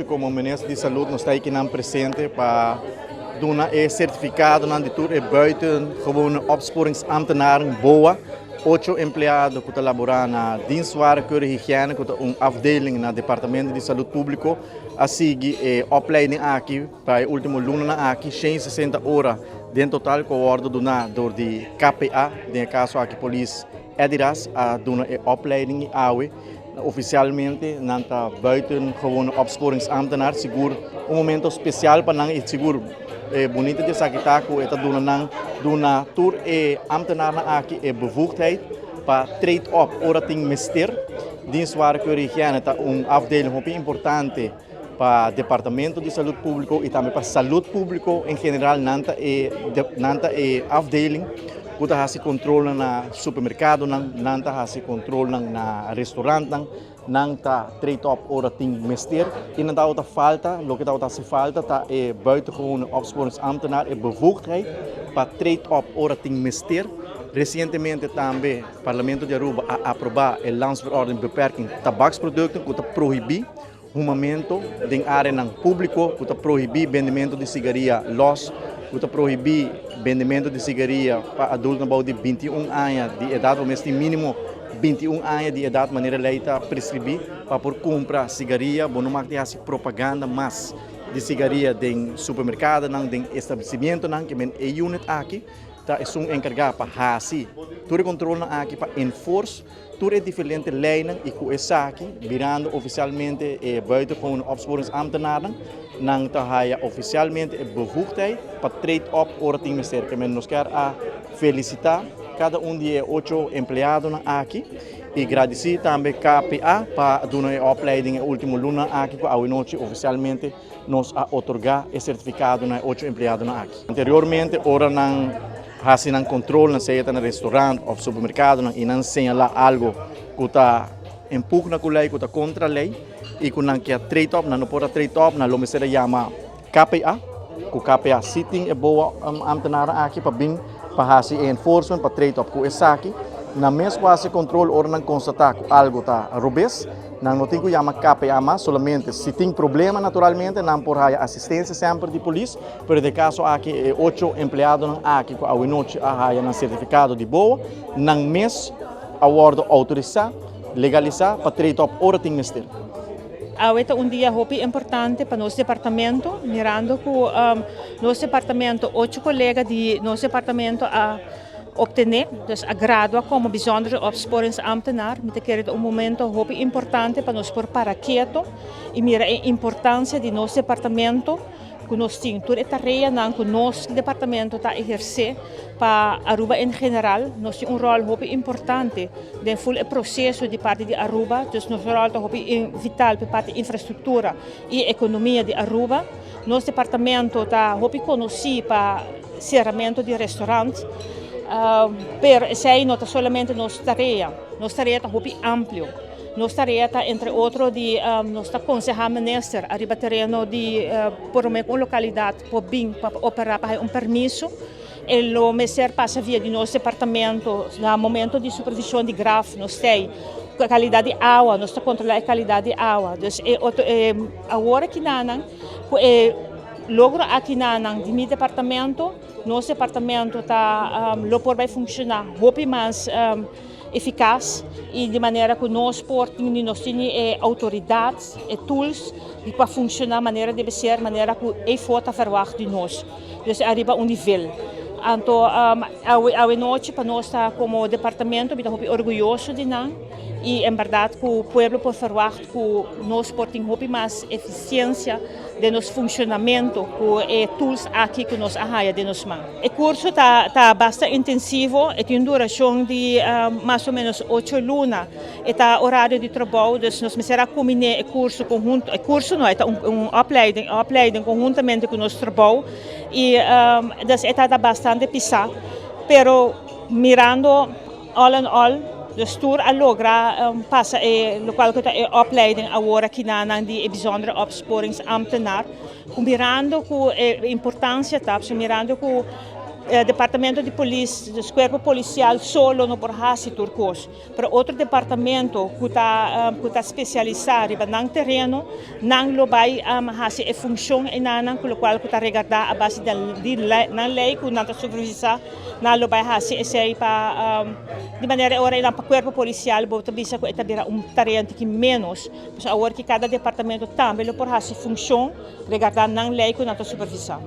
Como Minister di Salud nos ta akinan presente pa duna e certificadonan di tur e buitengewone opsporingsambtenaren BOA, ocho empleado cu ta labora na Dienst Warenkeurig Hygiëne cu ta un afdeling na Departamento di Salud Publico a sigui e opleiding aki pa e ultimo lunanan aki, 160 ora den total cu a wordo duna door di KPA, den e caso aki Polis Eddie Ras a duna e opleiding y awe oficialmente nan ta buitengewone opsporingsambtenaar. Sigur un momento special pa nan y sigur bunita di esaki ta cu e ta duna nan duna tur e ambtenaarnan aki e bevoegdheid pa treed op ora tin mester. Dienst Warenkeurig Hygiëne ta un afdeling hopi importante pa Departamento di Salud Publico y tambe pa Salud Publico en general. Nan ta e afdeling cu ta haci control na supermercadonan, nan ta haci control na restaurantnan, nan ta treed op ora tin mester y nan ta falta, loke ta haci falta ta e buitengewone opsporingsambtenaar e bevoegdheid pa treed op ora tin mester. Recientemente tambe Parlamento di Aruba a aproba e landsverordening beperking tabaksproducten cu ta prohibi humamento den areanan publico, cu ta prohibi bendimento di sigaria los, cu ta prohibi bendimento di sigaria pa adulto bou di 21 aña di edad, of mester minimo 21 aña di edad manera ley ta prescribi pa por cumpra sigaria. Bo no mag di haci propaganda mas di sigaria den supermercadonan, den establecimentonan, kiermen e unit aki ta esun encarga pa haci tur e controlnan aki, pa enforce tur e diferente leynan. Y cu esaki, birando oficialmente e buitengewone opsporingsambtenaren, nan ta haya oficialmente e bevoegdheid pa treed op ora tin mester. Kiermen nos kier a felicita cada un di e ocho empleadonan aki y gradici tambe KPA pa duna e opleiding e ultimo luna aki, cu awe nochi oficialmente nos a otorga e certificado na e ocho empleadonan aki. Anteriormente, ora nan haci nan control, nan sea na restaurant of supermercado y nan señala algo cu ta en pugna cu ley, cu ta contra ley y cu nan kier treed op, nan no por treed op, nan lo mester yama KPA, cu KPA si tin e BOA ambtenaar aki pa bin pa haci enforcement pa treed op. Cu esaki, nan mes cu haci control, ora nan constata cu algo ta robes, nan no tin cu yama KPA mas. Solamente si tin problema, naturalmente, nan por haya asistencia semper di polis, pero den caso aki e ocho empleadonan aki cu awe nochi a haya nan certificado di BOA, nan mes a wordo autorisa, legalisa pa treed op ora tin mester. Awe ta un dia hopi importante pa nos departamento, mirando cu nos departamento, ocho colega di nos departamento a obtene, dus a gradua como bijzondere opsporingsambtenaar. Mi ta kere un momento hopi importante pa nos por para keto y mira e importancia di nos departamento, cu nos tin tur e tareanan cu nos departamento ta eherce pa Aruba en general. Nos tin un rol hopi importante den full e proceso di parti di Aruba, dus nos rol ta hopi vital pa parti infrastructura y economia di Aruba. Nos departamento ta hopi conoci pa ceramento di restaurant, pero esey no ta solamente nos tarea. Nos tarea ta hopi amplio. Nos tarea ta, entre otro, di nos ta conseha minister ariba tereno di por un localidad por bin pa opera, pa un permiso. E lo mester pasa via di nos departamento. Na momento di supervision di graf, nos tin calidad di awa, nos ta controla e calidad di awa. Dus e otro e awor akinan e logro akinan di mi departamento, nos departamento ta lo por bay funciona hopi mas eficaz y di manera cu nos por tin, nos tin e autoridad, e tools di pa funciona manera debe ser, manera cu e ta verwacht di nos. Dus ariba un nivel. Anto, awe nochi pa nos ta como departamento, mi ta hopi orguyoso di nan y en berdad cu pueblo por verwacht cu nos por tin hopi mas eficiencia di nos funcionamento cu e tools aki cu nos a haya den nos man. E curso ta basta intensivo, e tin duracion di mas o menos 8 luna. E ta horario di trabou, dus nos mester a combina e curso conhunto, e curso no, ta un opleiding conhuntamente cu nos trabou y dus e ta bastante pisa, pero mirando all in all, dus tur a logra pasa e locual cu ta e opleiding awor akinan di e bijzondere opsporingsambtenaar, mirando cu e importancia ta, mirando cu Departamento di Polis, dus Cuerpo Policial solo no por haci tur cos. Pero otro departamento cu ta specialisa riba nan tereno, nan lo bay haci e funcion einan, cu locual cu ta regarda a base di nan ley cu nan ta supervisa, nan lo bay haci esey pa di manera ora pa Cuerpo Policial bo ta bisa cu e ta bira un tarea cu menos. Pues awor cu cada departamento tambe lo por haci funcion regarda nan ley cu nan ta supervisa.